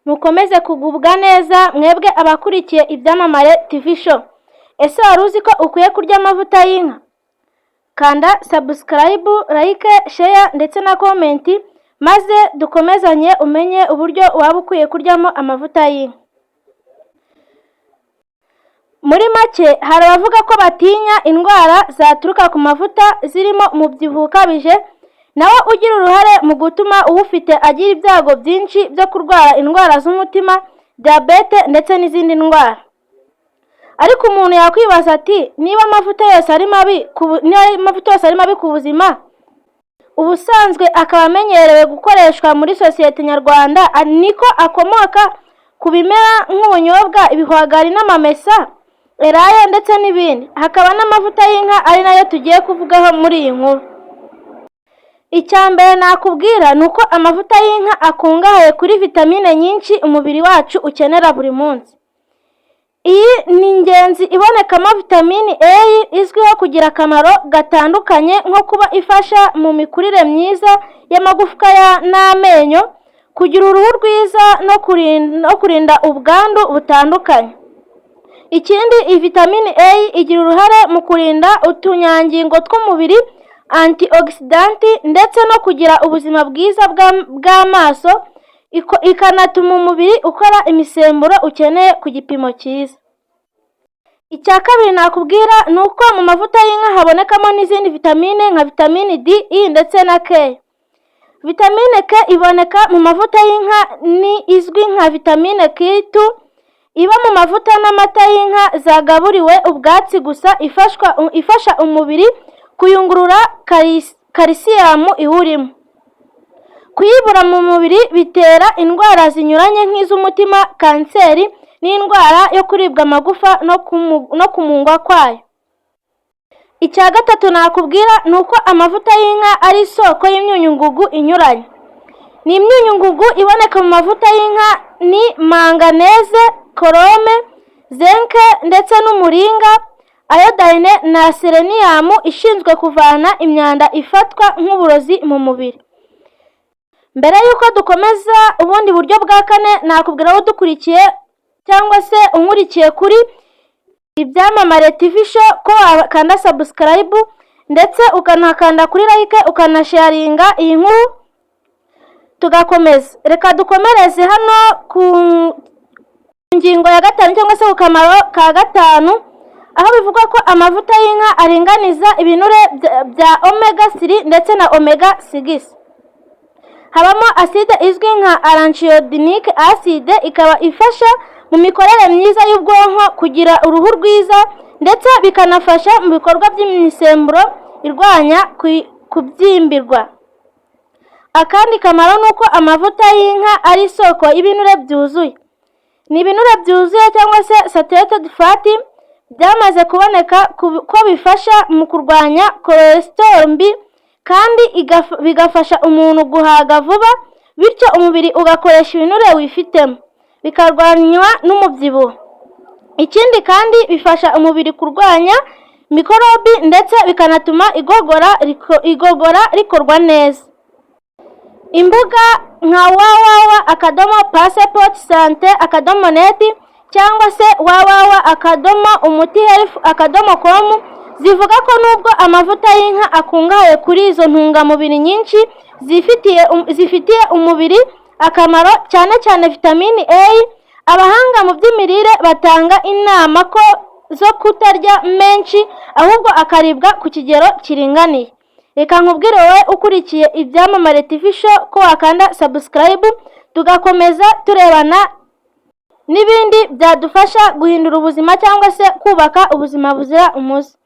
Mukomeze kugubwa neza mwebwe abakurikiye Ibyamamare TV Show. Ese wari uzi ko ukwiye kurya amavuta y'inka? Kanda subscribe, like, share ndetse na comment, maze dukomezanye umenye uburyo waba ukwiye kuryamo amavuta y'inka. Muri make, hari abavuga ko batinya indwara zaturuka ku mavuta zirimo umubyibuho ukabije, nawo ugira uruhare mu gutuma uwufite agira ibyago byinshi byo kurwara indwara z'umutima, diyabete ndetse n'izindi ndwara. Ariko umuntu yakwibaza ati: niba amavuta yose ari mabi, niba amavuta yose ari mabi ku buzima, ubusanzwe akaba amenyerewe gukoreshwa muri sosiyete nyarwanda, niko akomoka ku bimera nk'ubunyobwa, ibihwagari n'amamesa, elayo ndetse n'ibindi, hakaba n'amavuta y'inka ari nayo tugiye kuvugaho muri iyi nkuru. Icya mbere nakubwira ni uko amavuta y'inka akungahaye kuri vitamine nyinshi umubiri wacu ukenera buri munsi. Iyi ni ingenzi ibonekamo vitamini A, izwiho kugira akamaro gatandukanye nko kuba ifasha mu mikurire myiza y'amagufwa n'amenyo, kugira uruhu rwiza no kurinda ubwandu butandukanye. Ikindi, iyi vitamini A igira uruhare mu kurinda utunyangingo tw'umubiri, antioxidant, ndetse no kugira ubuzima bwiza bw'amaso, ikanatuma umubiri ukora imisemburo ukeneye ku gipimo cyiza. Icya kabiri nakubwira ni uko mu mavuta y'inka habonekamo n'izindi vitamine nka vitamini D, E ndetse na K. Vitamine K iboneka mu mavuta y'inka ni izwi nka vitamine K2, iba mu mavuta n'amata y'inka zagaburiwe ubwatsi gusa, ifasha umubiri kuyungurura calcium iwurimo. Kuyibura mu mubiri bitera indwara zinyuranye nk'iz'umutima, kanseri n'indwara yo kuribwa amagufa no kumungwa kwayo. Icya gatatu nakubwira ni uko amavuta y'inka ari isoko y'imyunyungugu inyuranye. Ni imyunyungugu iboneka mu mavuta y'inka ni manganese, chrome, zinc ndetse n'umuringa, iodine na selenium ishinzwe kuvana imyanda ifatwa nk'uburozi mu mubiri. Mbere y'uko dukomeza ubundi buryo bwa kane, nakubwira wowe udukurikiye cyangwa se unkurikiye kuri Ibyamamare TV Show ko wakanda subscribe ndetse ukanakanda kuri like, ukanasharinga iyi nkuru, tugakomeza. Reka dukomereze hano ku ngingo ya gatanu cyangwa se ku kamaro ka gatanu, aho bivugwa ko amavuta y'inka aringaniza ibinure bya omega 3 ndetse na omega 6. Habamo acide izwi nka arachidonic acid, ikaba ifasha mu mikorere myiza y'ubwonko, kugira uruhu rwiza, ndetse bikanafasha mu bikorwa by'imisemburo irwanya kubyimbirwa. Akandi kamaro ni uko amavuta y'inka ari isoko y'ibinure byuzuye. Ni ibinure byuzuye cyangwa se saturated fat, byamaze kuboneka ko bifasha mu kurwanya cholesterol mbi, kandi bigafasha umuntu guhaga vuba, bityo umubiri ugakoresha ibinure wifitemo, bikarwanywa n'umubyibuho. Ikindi kandi, bifasha umubiri kurwanya mikorobi ndetse bikanatuma igogora rikorwa neza. Imbuga nka www.passeportsante.net cyangwa se www.umutihealth.com zivuga ko nubwo amavuta y'inka akungahaye kuri izo ntungamubiri nyinshi zifitiye umubiri akamaro, cyane cyane vitamini A, abahanga mu by'imirire batanga inama ko zo kutarya menshi, ahubwo akaribwa ku kigero kiringaniye. Reka nkubwire wowe ukurikiye Ibyamamare TV Show ko wakanda subscribe, tugakomeza turebana n'ibindi byadufasha guhindura ubuzima cyangwa se kubaka ubuzima buzira umuze.